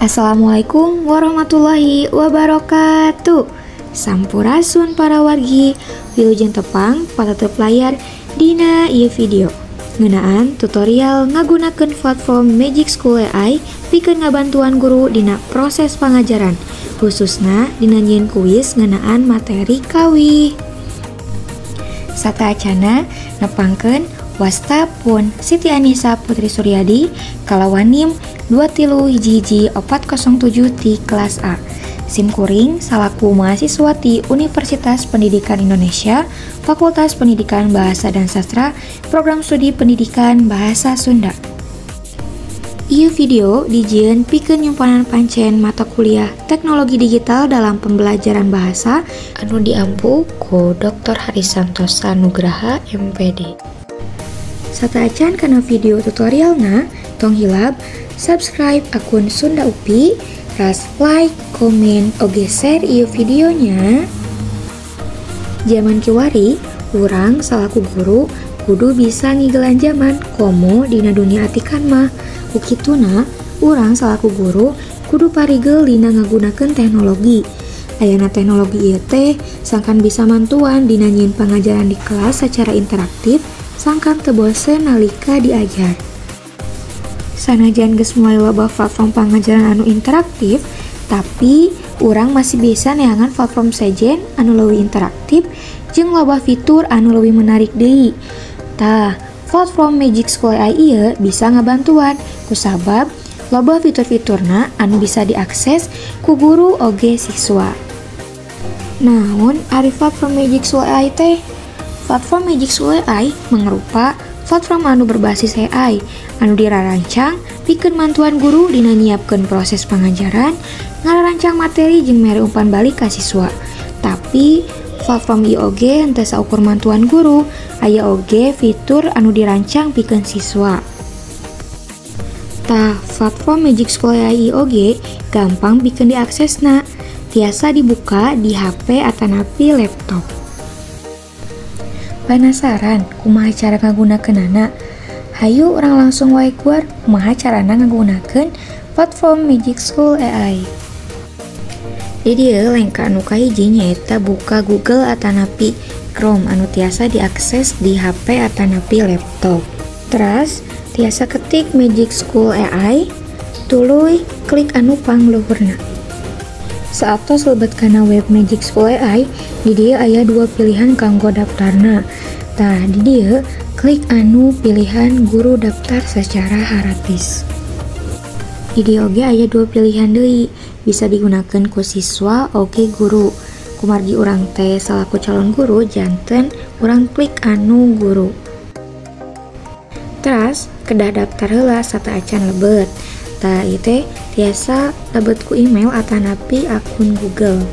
Assalamualaikum warahmatullahi wabarakatuh. Sampurasun para wargi, wilujeng tepang patetep layar dina ieu video ngeunaan tutorial ngagunakeun platform Magic School AI pikeun ngabantuan guru dina proses pangajaran, khususna dina nyieun kuis ngeunaan materi kawih. Sataacana nepangkeun wasta pun Siti Anissa Putri Suryadi kalawan NIM 2311407 ti kelas A. Sim kuring salaku mahasiswa ti Universitas Pendidikan Indonesia, Fakultas Pendidikan Bahasa dan Sastra, Program Studi Pendidikan Bahasa Sunda. Ieu video dijieun pikeun nyumpanan pancen mata kuliah Teknologi Digital dalam Pembelajaran Bahasa anu diampu ku Dr. Hari Santosa Nugraha MPD. Sateuacan kana video tutorialna, tong hilap subscribe akun Sunda UPI, ras like, komen, oge share ieu videonya. Zaman kiwari, urang salaku guru kudu bisa ngigelan zaman komo dina dunia atikan mah. Ku kituna, urang salaku guru kudu parigel dina ngagunakeun teknologi. Ayana teknologi ieu teh sangkan bisa mantuan dina nyieun pangajaran di kelas secara interaktif, sangkan teu bosen nalika diajar. Sanajan geus mulai loba platform pangajaran anu interaktif, tapi urang masih bisa neangan platform sejen anu leuwih interaktif jeung loba fitur anu leuwih menarik deui. Tah, platform Magic School AI ieu bisa ngabantuan kusabab loba fitur-fiturna anu bisa diakses ku guru oge siswa. Naon ari platform Magic School AI teh? Platform Magic School AI mangrupa platform anu berbasis AI anu dirarancang pikeun mantuan guru dina nyiapkeun proses pangajaran, ngararancang materi jeung mere umpan balik ka siswa. Tapi platform ieu oge henteu saukur mantuan guru, aya oge fitur anu dirancang pikeun siswa. Tah, platform Magic School AI oge gampang pikeun diaksesna, tiasa dibuka di HP atanapi laptop. Penasaran kumaha cara ngagunakeunana? Hayu urang langsung wae keluar kumaha carana ngagunakeun platform Magic School AI. Di dieu lengka anu kahiji nyaeta buka Google atanapi Chrome anu tiasa diakses di HP atanapi laptop. Teras tiasa ketik Magic School AI, tuluy klik anu pangluhurna. Saatos lebet kana web Magic School AI, di dieu aya dua pilihan kanggo daftarna. Tah, di dieu klik anu pilihan guru daftar secara gratis. Di dieu oge aya dua pilihan deui, bisa digunakan ku siswa oge guru. Kumargi urang teh salaku calon guru, janten urang klik anu guru. Teras kedah daftar heula sateuacan lebet. Tah, ieu teh tiasa lebet ku email atanapi akun Google.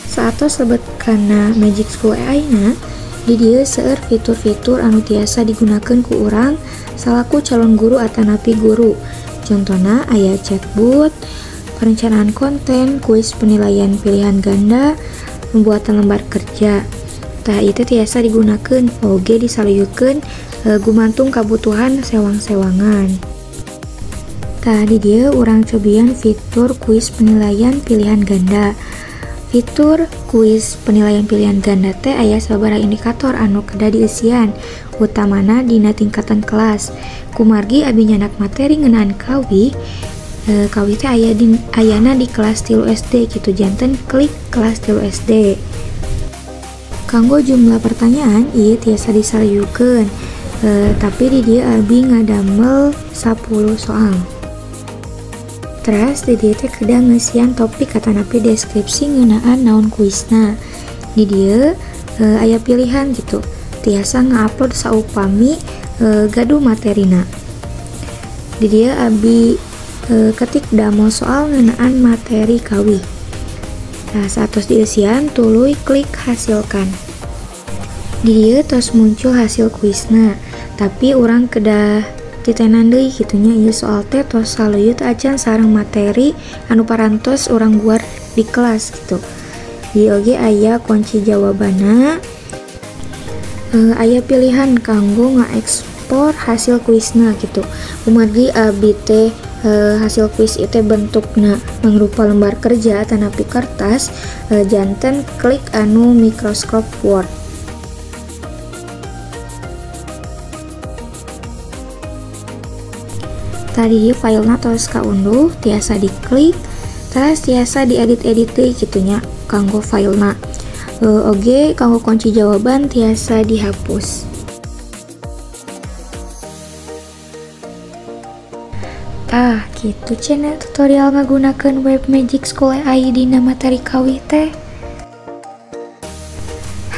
Saatos lebet kana Magic School AI na, di dieu seueur fitur-fitur anu tiasa digunakeun ku urang salaku calon guru atanapi guru. Contona aya chatbot, perencanaan konten, kuis penilaian pilihan ganda, pembuatan lembar kerja. Tah, ieu teh tiasa digunakeun oge disaluyukeun gumantung kabutuhan sewang-sewangan. Tah, di dieu urang cobian fitur kuis penilaian pilihan ganda. Fitur kuis penilaian pilihan ganda teh aya sababaraha indikator anu kedah dieusian, utamana dina tingkatan kelas. Kumargi abi nyandak materi ngeunaan kawih, kawih teh aya di, ayana di kelas 3 SD gitu, janten klik kelas 3 SD. Kanggo jumlah pertanyaan ieu tiasa disaluyukeun, tapi di dieu abi ngadamel 10 soal. Teras di dieu teh kedah ngeusian topik atanapi deskripsi ngeunaan naon kuisna. Di dieu aya pilihan gitu, tiasa ngupload saupami gaduh materina. Di dieu abi ketik damel soal ngeunaan materi kawih. Nah, saatos dieusian tuluy klik hasilkan. Di dieu tos muncul hasil kuisna, tapi urang kedah titenan deui kitu nya ieu soal teh tos saluyut acan sareng materi anu parantos urang guar di kelas gitu. Di oge aya kunci jawabanna, aya pilihan kanggo ngaekspor hasil kuisna gitu. Kumargi abi teh Hasil kuis itu bentukna mangrupa lembar kerja tanapi kertas, janten klik anu Microsoft Word. Tadi filena tos kaunduh tiasa diklik terus tiasa diedit-edit deui kitu nya kanggo filena. Oge kanggo kunci jawaban tiasa dihapus. Tah, kitu cenah tutorial ngagunakeun web Magic School AI dina materi kawih teh.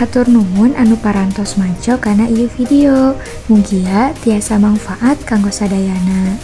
Hatur nuhun anu parantos manco kana ieu video. Mugia tiasa mangfaat kanggo sadayana.